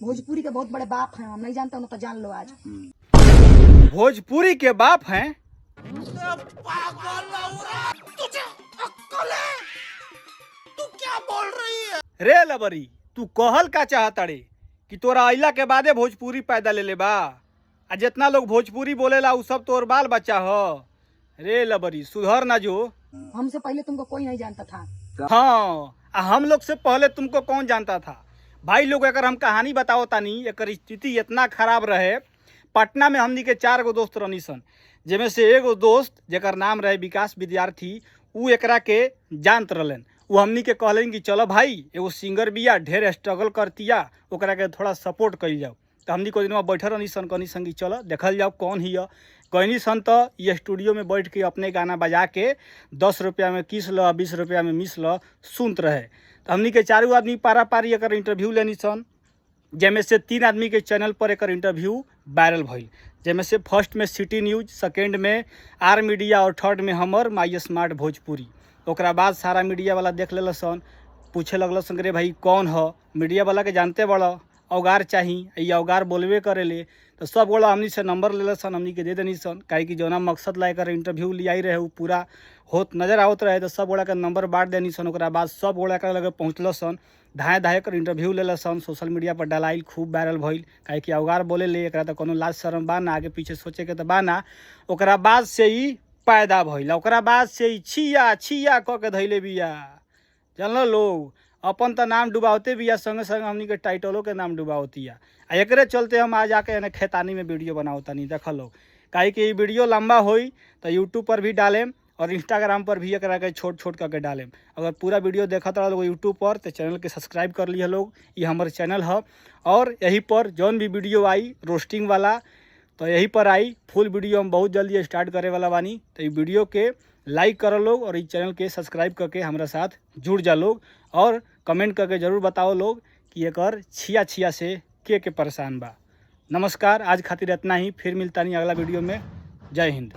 भोजपुरी के बहुत बड़े बाप हैं हम। नहीं जानते हो तो जान लो आज। भोजपुरी के बाप हैं। रे लबरी, तू कहल का चाहता रे कि तोरा अइला के बादे भोजपुरी पैदा ले ले बा आ जितना लोग भोजपुरी बोलेला उ सब तोर बाल बच्चा ह? रे लबरी, सुधर ना जो। हमसे पहले तुमको कोई नहीं जानता था। हाँ, आ हम लोग से पहले तुमको कौन जानता था? भाई लोग, अगर हम कहानी बताओ तानी, एकर स्थिति इतना खराब रहे। पटना में हमनी के चार गो दोस्त रहनी सन, जेमे से एगो दोस्त जेकर नाम रहे विकास विद्यार्थी, उ एकरा के जानत रहलन। उ हमनी के कहलन कि चलो भाई, एगो सिंगर बिया, ढेर स्ट्रगल करतिया, ओकरा के थोड़ा सपोर्ट कइल जाओ। तो हमनी को दिनवा बैठल रहनी सन, कहनी सन कि चलो देखल जाओ कौन हिय। कहनी सन तो ये स्टूडियो में बैठ के अपने गाना बजा के 10 रुपया में किस ल, 20 रुपया में मिस ल सुनत रहे। तो हमनी के चारू आदमी पारा पारी एकर इंटरव्यू लेनी सन, जेमे से तीन आदमी के चैनल पर एकर इंटरव्यू वायरल भइल, जेमे से फर्स्ट में सिटी न्यूज, सेकेंड में आर मीडिया और थर्ड में हमर माई स्मार्ट भोजपुरी। ओकरा बाद सारा मीडिया वाला देख लेलक सन, पूछे लगल सन, रे भाई, कौन ह? मीडिया वाला के जानते बड़, औगार चाही, ई औगार बोलबे करेले। तो सब गोला हमनी से नंबर लेलक सन, हमनी के दे देनी सन, काहे कि जौना मकसद ला एकर इंटरव्यू लियाई रहे, उ पूरा होत नजर आवत रहे। तो सब गोला के नंबर बांट देनी सन। ओकरा बाद सब गोला एकरा लगे पहुँचल सन, धाए धाए कर इंटरव्यू लेलक सन, सोशल मीडिया पर डलाइल, खूब वायरल भइल, काहे कि औगार बोले ले, एकरा तो कोनो लाज शरम बा ना, आगे पीछे सोचे के तो बा ना। ओकरा बाद से ई पैदा भइल। ओकरा बाद से ई छिया छिया क के धैले बिया, जानल लोग। अपन त नाम डुबावते बिया, संगे संगे हमनी के टाइटलो के नाम डुबावतिया। आ एकरे चलते हम आज आके एने खेतानी में वीडियो बनावतानी, देख लोग, काहे कि ई वीडियो लंबा होई तो यूट्यूब पर भी डालेम और इंस्टाग्राम पर भी एकरा के छोट छोट करके डालेम। अगर पूरा वीडियो देखत रह लोग यूट्यूब पर तो चैनल के सब्सक्राइब कर लिह लोग। ये हमर चैनल ह और यही पर जौन भी वीडियो आई रोस्टिंग वाला, तो यही पर आई। फुल वीडियो हम बहुत जल्दी स्टार्ट करे वाला बानी। तो ई वीडियो के लाइक करो लोग और इस चैनल के सब्सक्राइब करके हमारा साथ जुड़ जा लोग और कमेंट करके जरूर बताओ लोग कि एकर छिया छिया से के परेशान बा। नमस्कार, आज खातिर इतना ही। फिर मिलता नहीं अगला वीडियो में। जय हिंद।